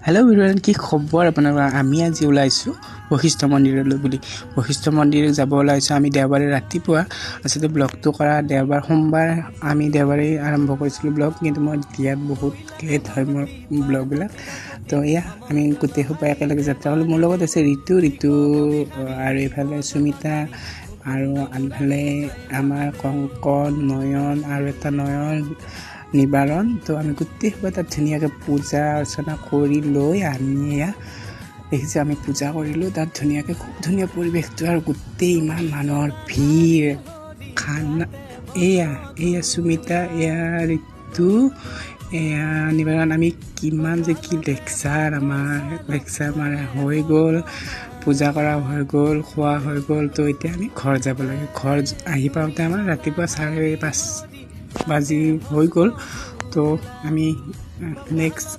Hello' everyone, কি খবৰ আপোনালোকৰ? আমি আজি ওলাইছোঁ বশিষ্ঠ মন্দিৰলৈ বুলি। বশিষ্ঠ মন্দিৰ যাব ওলাইছোঁ আমি দেওবাৰে ৰাতিপুৱা। আচলতে ব্লগটো কৰা দেওবাৰ, সোমবাৰ, আমি দেওবাৰেই আৰম্ভ কৰিছিলোঁ ব্লগ, কিন্তু মই দিয়াত বহুত লেট হয় মোৰ ব্লগবিলাক। তো এয়া আমি গোটেই সোপা একেলগে যাত্ৰা কৰিলোঁ। মোৰ লগত আছে ঋতু, ঋতু আৰু এইফালে সুমিতা আৰু আনফালে আমাৰ কংকন, নয়ন আৰু এটা নয়ন, নিবাৰণ। তো আমি গোটেই সোপা তাত ধুনীয়াকৈ পূজা অৰ্চনা কৰি লৈ আমি এয়া দেখিছোঁ, আমি পূজা কৰিলোঁ তাত ধুনীয়াকৈ। খুব ধুনীয়া পৰিৱেশটো আৰু গোটেই ইমান মানুহৰ ভিৰ। খানা এয়া, এয়া সুমিতা, এয়া ঋতু, এয়া নিবাৰণ। আমি কিমান যে কি লেকচাৰ, আমাৰ লেকচাৰ মাৰা হৈ গ'ল, পূজা কৰা হৈ গ'ল, খোৱা হৈ গ'ল। তো এতিয়া আমি ঘৰ যাব লাগে। ঘৰ আহি পাওঁতে আমাৰ ৰাতিপুৱা 5:30 বাজি হৈ গ'ল। তো আমি নেক্সট